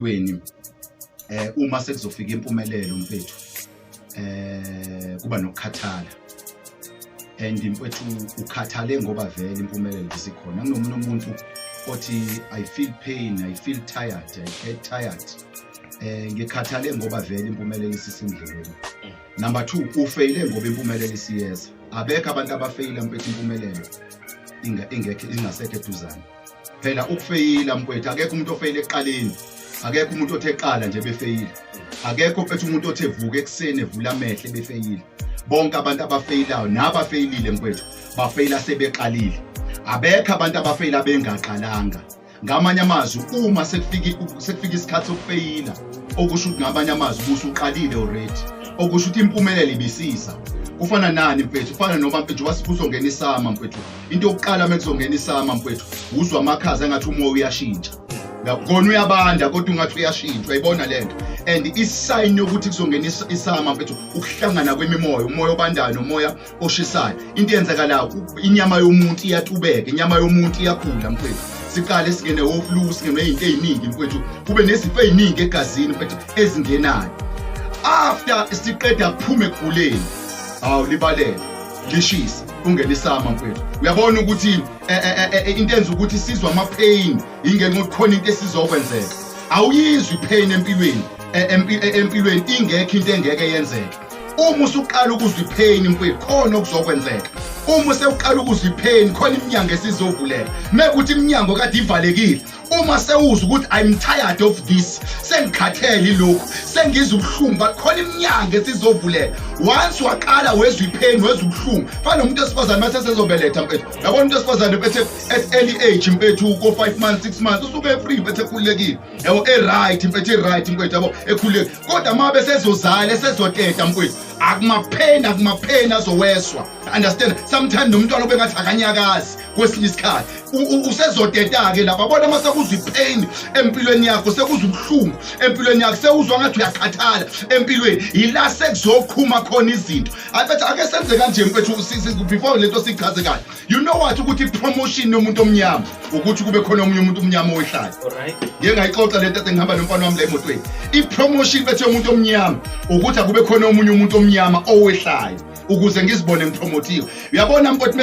Empilweni uma sekuzofika impumelelo, mfethu, kuba nokukhathala, and mfethu, ukhathale ngoba vele impumelelo isikhona. Kunomunye umuntu othi, "I feel pain, I feel tired, I get tired." Ngikhathale ngoba vele impumelelo isisendleleni. Number 2, ufeyile ngoba impumelelo isiyeza. Abekho abantu abafeyila, mfethu, impumelelo ingekho, ingasekho eduzane. Phela ukufeyila, mfethu, akekho umuntu ofeyile ekuqaleni. Akekho umuntu othe eqala nje befeyile. Akekho, mfethu, umuntu othe vuka ekuseni, evula amehlo, befeyile. Bonke abantu abafeyilayo nabafeyilile, mfethu, bafeyila sebeqalile. Abekho abantu abafeyila bengaqalanga. Ngamanye amazwi, uma sekufika isikhathi sokufeyila, okusho ukuthi, ngamanye amazwi, ubusuqalile already, okusho ukuthi impumelelo ibisisa. Kufana nani, mfethu? Kufana noma, mfethu, kuzongena i-summer, mfethu. Into yokuqala uma kuzongena i-summer, mfethu, uzwa amakhaza, engathi umoya uyashintsha. Kona uyabanda, kodwa ungathi uyashintsha. Uyayibona lento? And i-sign yokuthi kuzongena i-summer, mfethu, ukuhlangana kwemimoya, umoya obandayo nomoya oshisayo. Into eyenzakalayo, inyama yomuntu iyatubeka, inyama yomuntu iyakhula, mfethu. Siqale singene o-flu, singene izinto eziningi, mfethu, kube nezifo eziningi egazini, mfethu, ezingenayo. After siqeda kuphuma ekuguleni, hawu, libalele, lishisa, ungena i-summer, mfethu. Uyabona ukuthi into enza ukuthi sizwe ama-pain ingenxa yokuthi khona into esizokwenzeka. Awuyizwi i-pain empilweni, empilweni ingekho into engeke yenzeke. Uma usuqala ukuzwa i-pain, mfethu, khona okuzokwenzeka. Uma usewuqala ukuzwa i-pain, khona iminyango esizovuleka mekuthi iminyango kade ivalekile. Uma sewuzwa ukuthi, "I'm tired of this, sengikhathele ilokhu, sengizwa ubuhlungu," but khona iminyango esizovuleka once waqala wezwa i-pain, wezwa ubuhlungu. Fana nomuntu wesifazane mase sezobeletha, mfethu. Yabona umuntu wesifazane, mfethu, at early age, mfethu, ko 5 months, 6 months, usuke free, mfethu, ekhululekile, yabo, e-right, mfethu, e-right, mfethu, yabo, ekhululekile. Kodwa uma besezozala, esezoteta, mfethu, akumapheni, akumapheni azoweswa, understand? Sometimes nomntwana ube ngathi akanyakazi kwesinye isikhathi. Usezoteta-ke lapha. Bona, uma sekuzwa i-pain empilweni yakho, sekuzwa ubuhlungu empilweni yakho, sewuzwa ngathi uyakhathala empilweni, yila sekuzoqhuma khona izinto. Abethi ake senze kanje, mfethu, before lento siyichaze kahle. You know what, ukuthi i-promotion yomuntu omnyama ukuthi kube khona omunye umuntu omnyama owehlayo. Ngike ngayixoxa lento ethi ngihamba nomfana wami la emotweni. I-promotion bethu yomuntu omnyama ukuthi akube khona omunye umuntu omnyama owehlayo ukuze ngizibone ngipromotiwe. Uyabona, mfowethu,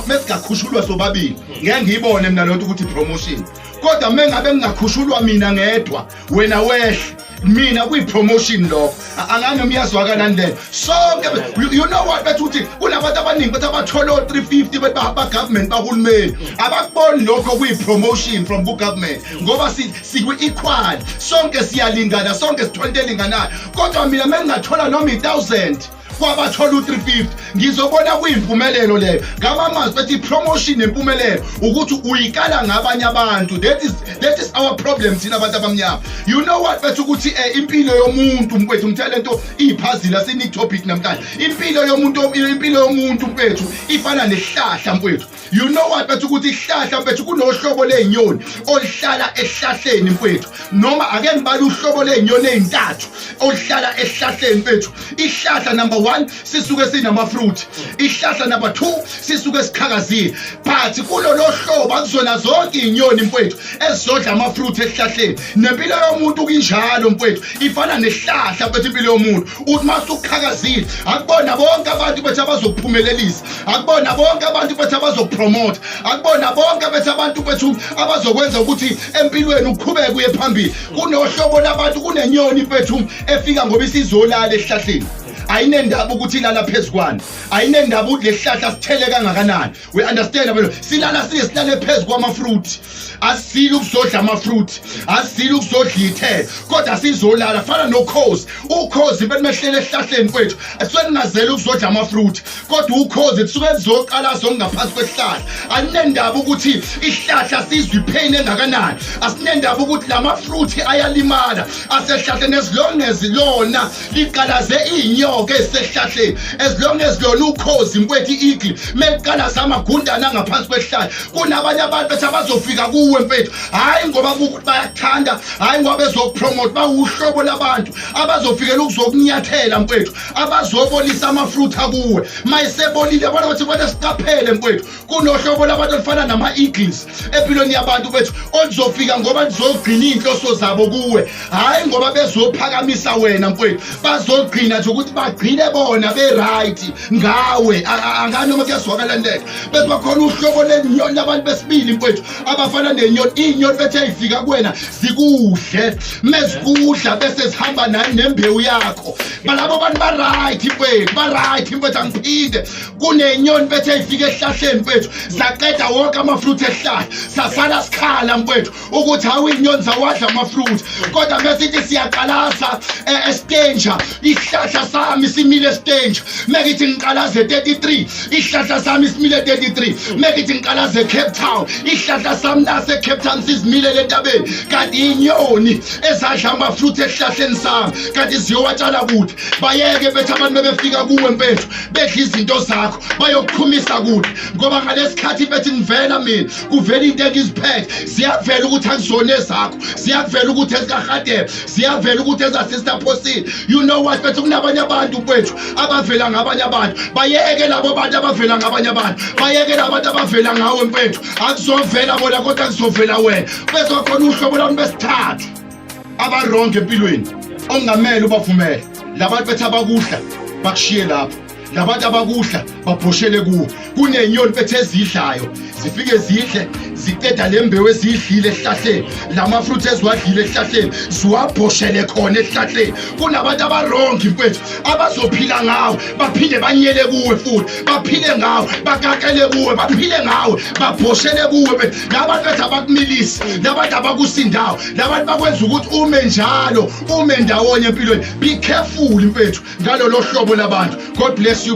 mesingakhushulwa sobabili, ngeke ngiyibone mina lonto ukuthi i-promotion. Kodwa mengabe ngingakhushulwa mina ngedwa, wena wehle, mina kuyi-promotion lokho. Angani noma iyazwakala lento sonke. You know what, bethi ukuthi kunabantu abaningi bethi abathola o-350 bethi ba-government, bahulumeni, abakuboni lokho kuyi-promotion from ku-government, ngoba sikwi-equal sonke, siyalingana sonke, sithola into elinganayo. Kodwa mina mengingathola noma i-1000 kwabathola u-350, ngizobona kuyimpumelelo leyo. Ngamamazwi bethi i-promotion nempumelelo ukuthi uyikala ngabanye abantu. That is our problem thina abantu abamnyama. You know what, bethi ukuthi impilo yomuntu, mfethu, ngithele lento iyiphazile, asinik topic namhlanje. Impilo yomuntu, impilo yomuntu, mfethu, ifana nesihlahla, mfethu. You know what, bethi ukuthi isihlahla, mfethu, kunohlobo ley'nyoni oluhlala esihlahleni, mfethu. Noma ake ngibale uhlobo ley'nyoni ey'ntathu oluhlala esihlahleni, mfethu. Isihlahla number 1 sisuke sinama-fruit. Isihlahla number 2 sisuke siqhakazile. But kulolo hlobo akuzona zonke iy'nyoni, mfethu, ezizodla ama-fruit esihlahleni. Nempilo yomuntu kunjalo, mfethu, ifana nesihlahla, mfethu. Impilo yomuntu, uthi uma usuqhakazile, akubona bonke abantu bethu abazokuphumelelisa, akubona bonke abantu bethu abazokupromotha, akubona bonke bethu abantu bethu abazokwenza ukuthi empilweni uqhubeke uye phambili. Kunohlobo labantu, kunenyoni, mfethu, efika ngoba isizolala esihlahleni. Ayinendaba ukuthi ilala phezu kwani, ayinendaba ukuthi lesihlahla sithele kangakanani. We understand, abelo silala, siye silale phezu kwama-fruit. Asisile ukuzodla ama-fruit, asisile ukuzodla iy'thelo, kodwa sizolala. Fana nokhozi. Ukhozi impela mehlele esihlahleni, mfethu, asuke lingazeli ukuzodla ama-fruit, kodwa ukhozi kusuke lizoqala zongaphansi kwesihlahla. Alinendaba ukuthi isihlahla sizwe i-pain engakanani, asinendaba ukuthi lama-fruit ayalimala asehlahleni, as long as lona liqalaze iy'nyoni. ney'nyoka ezisehlahleni. As long as lona ukhozi mfethu, i-eagle meliqala zamagundane angaphansi kwesihlahla. Kunabanye abantu bethi abazofika kuwe mfethu, hhayi ngoba kukuthi bayakuthanda, hhayi ngoba bezokupromote, bawuhlobo labantu abazofikela ukuzokunyathela mfethu, abazobolisa amafruit akuwe mayisebolile. Yabona ukuthi kufanele siqaphele mfethu, kunohlobo labantu olufana nama-eagles empilweni yabantu bethu, oluzofika ngoba lizogcina iy'nhloso zabo kuwe, hhayi ngoba bezophakamisa wena mfethu. Bazogcina nje ukuthi bagcine bona be-right ngawe. Anganoma kuyazwakala lento. Bese bakhona uhlobo lenyoni labantu besibili mfethu, abafana nenyoni, iy'nyoni bethu ey'fika kuwena zikudle, mezikudla bese zihamba nani nembewu yakho. Balabo bantu ba-right mfethu, ba-right mfethu. Angiphinde, kunenyoni bethu ey'fika esihlahleni mfethu, zaqeda wonke amafruit esihlahla, sasala sikhala mfethu ukuthi hawu, iy'nyoni zawadla amafruit. Kodwa mesithi siyaqalaza eStanger, isihlahla sami simile eStanger. Mekithi ngiqalaze 33, isihlahla sami simile 33. Mekithi ngiqalaze Cape Town, isihlahla sami nase Cape Town sizimile lentabeni, kanti inyoni ezadla amafruit esihlahleni sami kanti ziyowatshala kude. Bayeke bethi abantu bebefika kuwe mfethu, bedla izinto zakho, bayokuqhumisa kude, ngoba ngalesikhathi bethi ngivela mina, kuvela into engiziphethe, ziyavela ukuthi akuzona ezakho, ziyavela ukuthi ezikaHadebe, ziyavela ukuthi ezasister Phosile. You know what bethi kunabanye abantu mfethu abavela ngabanye abantu. Bayeke labo bantu abavela ngabanye abantu, bayeke labantu abavela ngawe mfethu. Akuzovela bona kodwa kuzovela wena. Bese khona uhlobo lwabantu besithathu aba-wrong empilweni ongamele ubavumele. Labantu bethi abakudla bakushiye lapho, labantu abakudla babhoshele kuwo. Kunenyoni bethe ezidlayo, zifike zidle, ziqeda le mbewu eziyidlile esihlahleni, lama-fruit eziwadlile esihlahleni, ziwabhoshele khona esihlahleni. Kunabantu aba-wrong mfethu abazophila ngawe, baphinde banyele kuwe futhi, baphile ngawe, bakakele kuwe, baphile ngawe, babhoshele kuwe mfethu. Labantu bethi abakumilisi, labantu abakusindawo, labantu bakwenza ukuthi ume njalo, ume ndawonye empilweni. Be careful mfethu ngalolo hlobo labantu. God bless you.